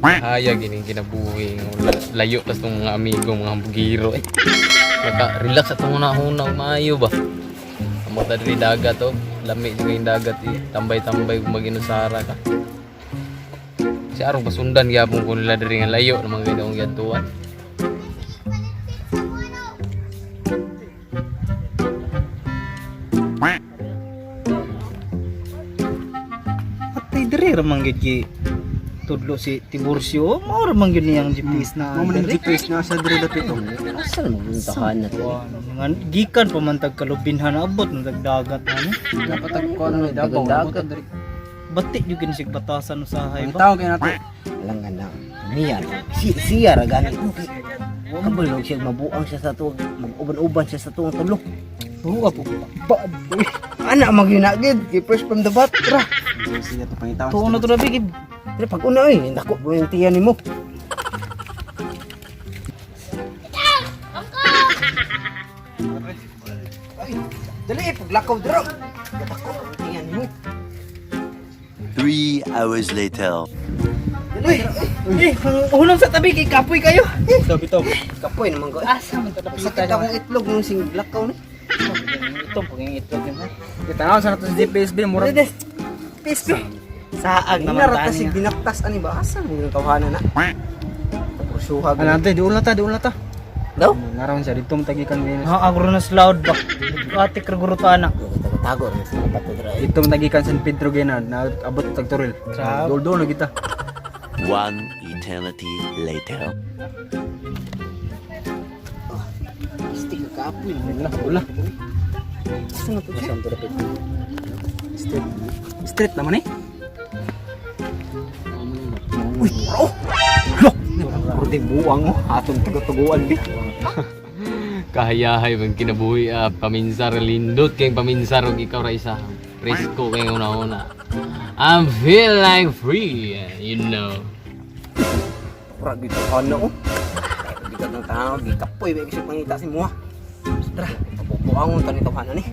Hayag ining kinabuhi nga layo tas tong mga amigo, mga hambugiro eh. Maka relax atong una-una maayo ba. Amo ta diri dagat oh. Lami jud kayong dagat eh. Tambay-tambay kung mag-inusara ka. Si arong pasundan gyapon ko nila diri nga layo naman kay akong giadtuan. Atay diri ra man gyud gi tudlo si Tiburcio. Mao ra man gyud niyang GPS na. Mao man diri. GPS na sa diri dapit oh. Asa naman puntahan na to? Wa, nga gikan pa man tag Kalubinhan abot man tag dagat ano. Dapat tag kuan na Davao. Dagat. Dagat diri. Bati jud kini sig batasan usahay Ang ba. tao kay nato. Alang nga na. Niya, si, siya ra gani. Okay. Kabalog siya, mabuang siya sa tuwang, mag-uban-uban siya sa tuwang tulo. Huwa po. Ba. Ana, magyunagid, first from the bat, ra. Siya to pangitaon. Tuon na to na bigib. Pero pag una eh, dako mo yung tiyan nimo. Ay, dali eh, paglakaw dira. Dako ang tiyan nimo. 3 hours later. Dali, dira, eh. Eh, hunong sa tabi kay kapoy kayo. Sabi to. Kapoy naman ko. eh. Asa man to napita Sakit akong itlog nung singlakaw ni. Ito pag itlog nimo. Kitanaw sa nato sa GPS bi murag. PSP. Saag naman Narata tani sig nga. dinaktas ani ba asa mo yung tawhana na. Tapos Ano ante, di ulan ta, di ulan ta. Daw. Naron siya dito mo tagikan Venus. Ha, agro na loud ba. Atik ra guro ta na. Tago ra sa pato dira. Dito mo tagikan San Pedro gina na abot tag Toril. Grabe. Dol-dol na kita. One eternity later. Stick ka kapoy. Wala, wala. Asa na to? Asa ang dapit? Street. Street naman eh. Uy, bro. Lo. Puro buwang oh, atong tugo-tuguan bi. Kahayahay man kinabuhi ah, paminsar lindot kayong paminsar og ikaw ra isa. Presko kayong una-una. I'm feel like free, you know. Pura gyud tawhana oh. Bigat ng tao, gikapoy ba kasi pangita si mo. Tara, pabubuangon ta ni tawhana ni.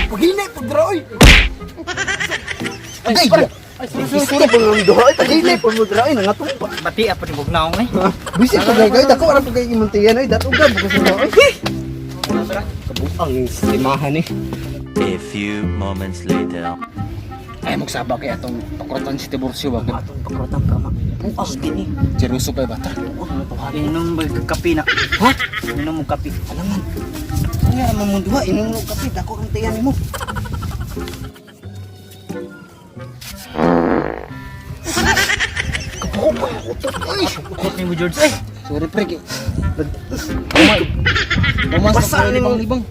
Paghinay pag dra oy. Ay, ay, sorry, sorry, sorry. Duha, ay, paghinay pag mo dra oy, nangatumba. Bati apa ni bugnaong eh. Bisit pag gay, dako ra pag kay imong tiyan oy, datugab ko sa oy. Kabuang yung simahan eh. A few moments later. Ay magsaba kay atong pakuratan si Tiburcio ba. Atong pakuratan ka ma. Buang din eh. Seryoso pa ba ta? Buang na tawhana. Inom ba kape na? Ha? Inom mo kape. Alangan. Ano nga naman duha, inom mo kape, dako ang tiyan mo. Kabuo pa yung utot, oy! Ukot ni mo George eh. Sorry pre. Basa Basa ni ni mo. libang.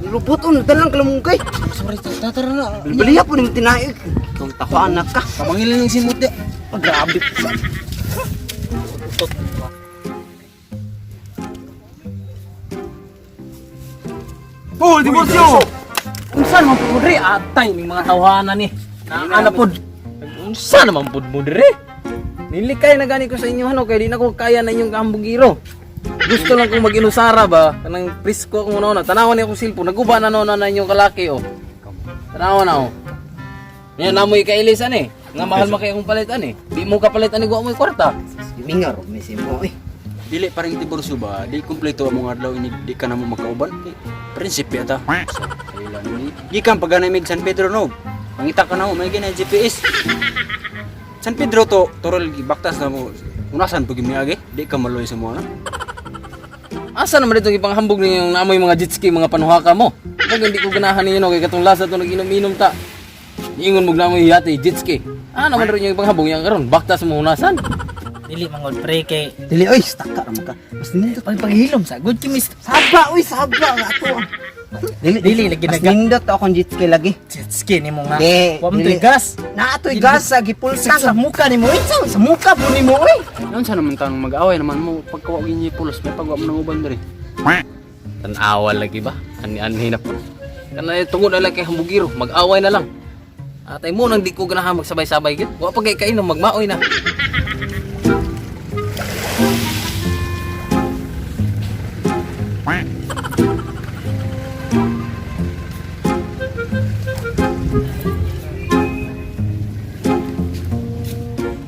Lubuton, dalang kalamungkay. Sorry, tatara na. Baliya po ni tinaik. Kung tawa ka. Kamangilan ng simot di. Ah, grabe. Oh, Tiburcio. Unsa naman pud mo diri atay ning mga tawhana ni. Naana pod. Unsa naman pud mo diri? Nilikay na gani ko sa inyo ano kay di na ko kaya na inyong kahambugiro. Gusto lang kong mag-inusara ba kanang presko akong una-una. Tanawan ni akong cellphone naguba na no na inyong kalaki oh. Tanawan na oh. Yan namoy kailisan eh. Nga mahal man kay akong palitan eh. Di mo kapalit ani wa mo kwarta. Mingar, may simo, eh. Dili pa rin Tiburcio ba? Di kumpleto ang mga adlaw ini di ka na mo makauban. Di, Prinsipe ata. Sa kailan ni. Gikan pag mig San Pedro no. Pangita ka na mo may gina GPS. San Pedro to Toril baktas na mo. Unasan pag miagi, di ka maloy sa mo na. Asa naman itong ipanghambog ninyong naamoy mga jet ski, mga panuhaka mo? Kung hindi ko ganahan ninyo, no, kay katong lasa itong nag-inom-inom ta. Ingon mo naamoy yate, jet ski. Ah, naman rin yung ipanghambog niya karon baktas mo hunasan. Dili mangod pre kay Dili, oy, staka ra man ka. Mas nindot. pag paghilom sa good kimis. Saba, oy, saba nga ato. ah. Dili, Dili, lagi Mas naga- nindot akong jet ski lagi. Jet ski nimo nga. Di, Wa man dili. to'y gas. Na atoy gas sa gipulsa Sa muka nimo eh. Sa muka po nimo, oy. Noon sa naman tanong mag-away naman mo pagkawa ginyi pulos may pagwa mo ng uban diri. Tanawa lagi ba? Ani-ani na po. Kana tungod na lang kay hambugiro, mag-away na lang. Atay mo nang di ko ganahan magsabay-sabay gid. Wa pa kay kainom magmaoy na.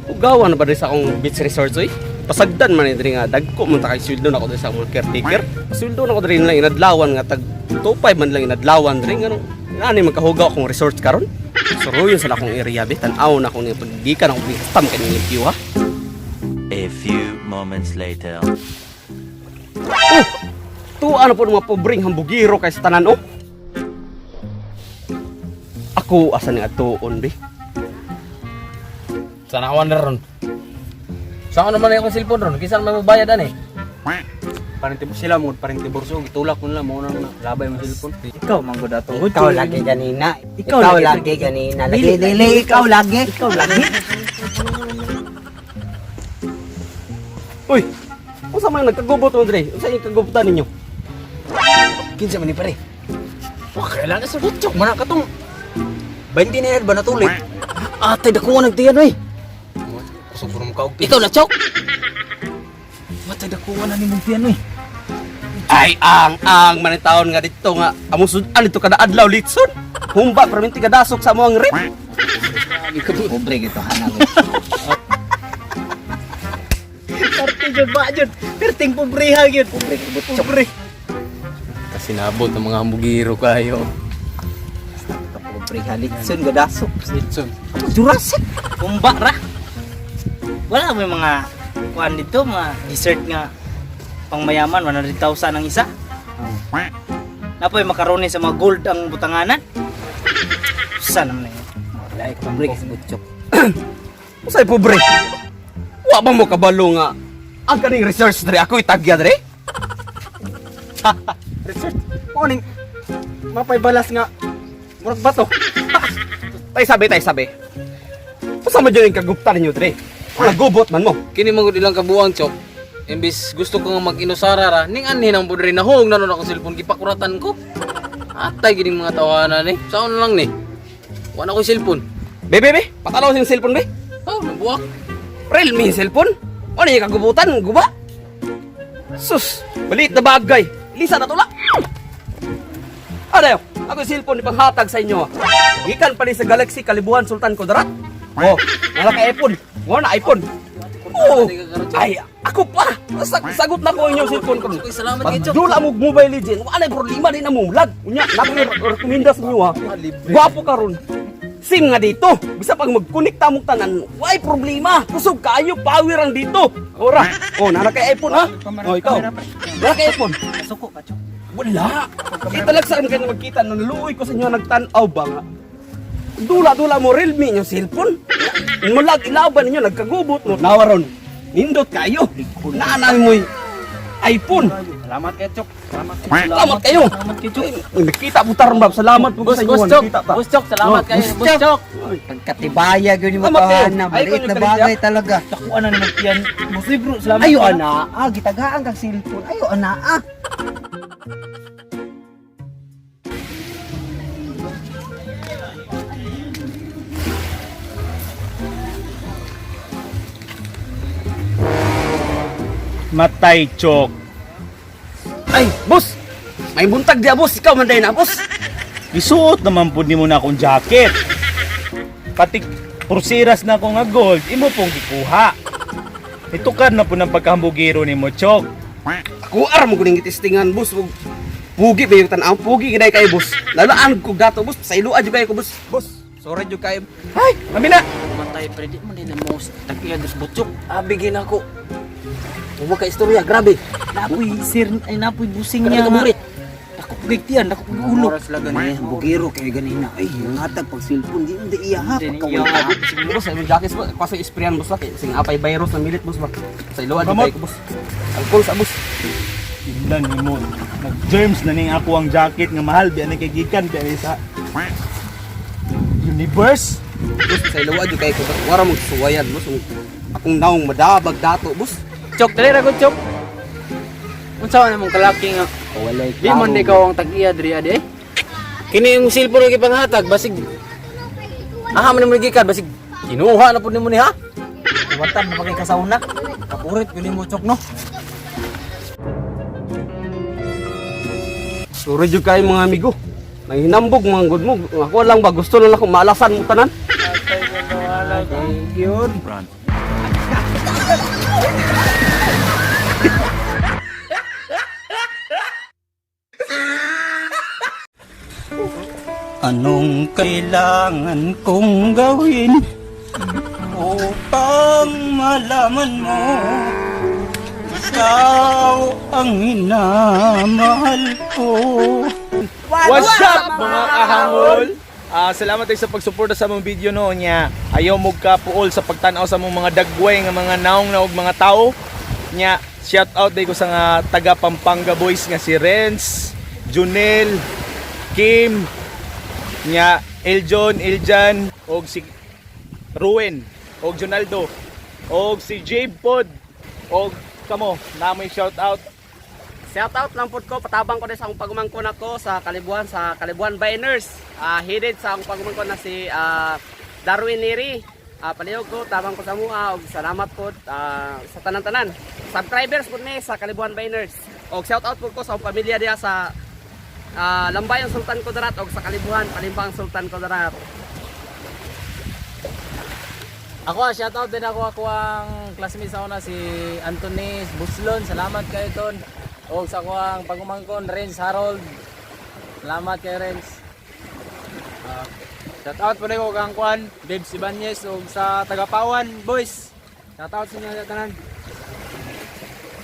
Ugawa na ba diri sa akong beach resort oy? Pasagdan man ni diri nga dagko man ta kay sweldo na ako diri sa akong caretaker. Sweldo na ko diri lang inadlawan nga tag 25 man lang inadlawan diri ngano ngani magkahugaw akong resort karon. Suruyon sa akong area be tan-aw na akong paggikan akong gihistam kay ning limpyo ha. A few moments later. Oh! Tuwa na po ng mga pobreng hambugiro kay sa tanan oh. Ako asa ni atuon be. Sana awan na ron. Saan naman akong cellphone ron? Kinsa man magbayad ani? Parinti sila mo, parinti borso, gitulak mo nila mo nang labay mo cellphone. Ikaw man gud ato. Ikaw lagi ganina. Ikaw Ikaw, lagi. lagi ganina. Lagi, Dili, dili, ikaw lagi. Ikaw lagi. Uy! Unsa man nagkagubot mo diri? Unsa inyong kagubutan ninyo? Kinsa man ni pare? Wa kailangan sa butchok man katong 20 na ba natulit? Atay dako nagtiyan oy. Kusog puro mo kaog. Ikaw na chok. Matay dakuha na nimong tiyan oy. Ay, ang man taon nga dito nga among sudan dito kada adlaw litson. Humba perminti kadasok sa among rep. Pobre gitu hanap. Parte jud ba jud. Perting pobreha gyud. Pobre Pobre. Kasinabot ng mga hambugiro kayo. Pobre halitson gadasok. Litson. Jurassic. Umba ra. Wala may mga kuan dito, mga dessert nga pangmayaman, 100,000 ang isa. Napoy makaroni sa mga gold ang butanganan. Saan naman na yun? Wala, pobre kasi butchok. Usay pobre. Wa ba mo kabalo nga ang kaning research dre ako itagya dre? Research. Mo ning mapay balas nga murag bato. Tay sabi, tay sabi. Usa man jud yung kagupta ninyo dre? Nagubot man mo. Kini man gud ilang kabuang chok. Imbis gusto ko nga mag-inusara ra, ning anhin ang budre nahong na nun akong cellphone gipakuratan ko. Atay gining mga tawanan ni. Saan na lang ni? Wala ko cellphone. Be be be, patanaw sa cellphone be. Oh, nabuak. Realme yung cellphone? Ano yung kagubutan? Guba? Sus, maliit na bagay. Lisa na tula. Ano Ako yung cellphone ipanghatag sa inyo. Gikan pa ni sa Galaxy Kalibuhan Sultan Kudarat. Oh, wala ka iPhone. Wala na iPhone. Oh, ay, ako pa. Sagot na ko ang inyong cellphone ko. Salamat kay Chok. Pagdula mo og Mobile Legend, wala problema din na mo lag. Unya, nako rekomenda sa inyo ha. Gwapo karon. SIM nga dito. Bisa pag mag-connect mong tanan, way problema. Kusog kaayo power ang dito. Ora. Oh, nara kay iPhone ha. Oh, ikaw. Nara kay iPhone. Suko ka, Chok. Wala. Kita lang sa kayo magkita nung naluoy ko sa inyo nagtan-aw ba nga. Dula-dula mo Realme inyong cellphone. Mulag ilaban ninyo nagkagubot mo. Nawaron. Nindot kayo. Naanay mo'y iPhone. Salamat kay Chok. Salamat. Salamat kayo. Salamat kay Chok. Ay, nakita po taron ba? Salamat po Boss, sa inyo. boss Chok. Nakita ta. Boss Chok, salamat Oh, kayo. Boss Chok. Pagkatibaya gyud mo Salamat kayo. tahanan. Ay, Maliit kung na yung bagay talaga. Dakuha na nimong tiyan. Boss bro, salamat. Ayo ka. ana, ah, gitagaan kag cellphone. Ayo ana ah. Matay, Chok. Ay, boss. May buntag diya, boss. Ikaw man na, boss. Isuot naman po nimo na akong jacket. Pati pursiras na ako nga gold, imo pong gikuha. Itukar na po ng pagkahambugiro ni mo, Chok. Ako aram mo kuning gitistingan, boss. Ug Pugi ba yung tanaw? Pugi giday kayo, boss. Lalaan ko gato, boss. Sa iluan jud kayo ko, boss. Boss, sorry jud kayo. Ay, kami na! Matay pre di man din na mo tag-iya dos butchok. Abigin ako. Huwag ka istorya, grabe. Napoy sir, ay napoy busing Grabe niya. ka burit. Dako pugay tiyan, dako pugay ulo. Oras lang gani. Bugiro kayo ganina. Ay, hatag pag cellphone di hindi iya ha Hindi pagkawala. iya. Sige, boss, ay jacket boss. Kasi isprayan, boss. Kay sing apay virus na milit, boss ba. Sa iluan jud Kamot. kayo ko, boss. Alcohol sa boss. Tingnan ni mo. Nag-germs na ning ako ang jacket nga mahal, biya ni kay gikan, biya ni sa universe. Boss, sa iluan jud kayo ko, boss. Wara mo suwayan, boss. Ug Akong naong madabag dato, boss. Chok, dali ra gud Chok. Unsa man imong kalaki nga? Walay Di man ikaw ang tag-iya diri adi. Kini yung cellphone nga gipanghatag basig. Aha man mo gikan basig kinuha na pud nimo ni ha. Watan na bagay kasauna. Kapurit gyud mo Chok no. Sorry jud kayo mga amigo. Nanghinambog mga gud mo. Ako lang ba gusto lang ako maalasan mo tanan. Run. Anong kailangan kong gawin upang malaman mo ikaw ang minamahal ko? What's up, mga kahangol? Salamat tayo sa pagsuporta sa among video no nya. Ayaw mo kapuol sa pagtan-aw sa among mga dagway nga mga naong na og mga tao. Nya, shout out day ko sa nga taga Pampanga boys nga si Renz, Junel, Kim, nya Eljon, Eljan og si Ruwen og Jonaldo og si Jabe pod og kamo na may shout out. Shout out lang pod ko, patabang ko din sa akong pagumangkon ako sa Kalibuhan Biners. Headed sa akong pagumangkon na si Darwin Neri. Palihog ko, tabang ko sa mua og salamat pod sa tanan-tanan. Subscribers pod mi sa Kalibuhan Biners. Og shout out pod ko sa akong pamilya diha sa Lambayong Sultan Kudarat og sa Kalibuhan, Palimbang Sultan Kudarat. Ako, shout out din ako ako ang classmate sa una si Anthony Buslon. Salamat kay Ton. O sa ako ang pagumangkon Renz Harold. Salamat kay Renz. Shout out po ko kang Kwan, Babes Ibanez ug sa Tagapawan boys. Shout out sa inyo tanan.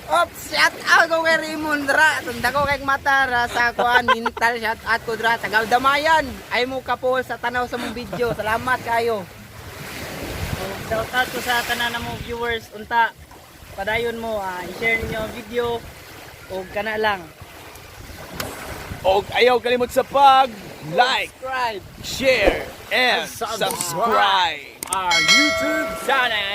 Op, shout out ko kay Raymond ra. Tunda ko kay Matara sa kuan mental shout out ko dra sa Galdamayan. Ay mo kapol sa tanaw sa mong video. Salamat kayo. Shout out ko sa tanan na mo viewers unta padayon mo i-share ninyo ang video og kana lang. Og ayaw kalimot sa pag like, share, and subscribe Our YouTube channel.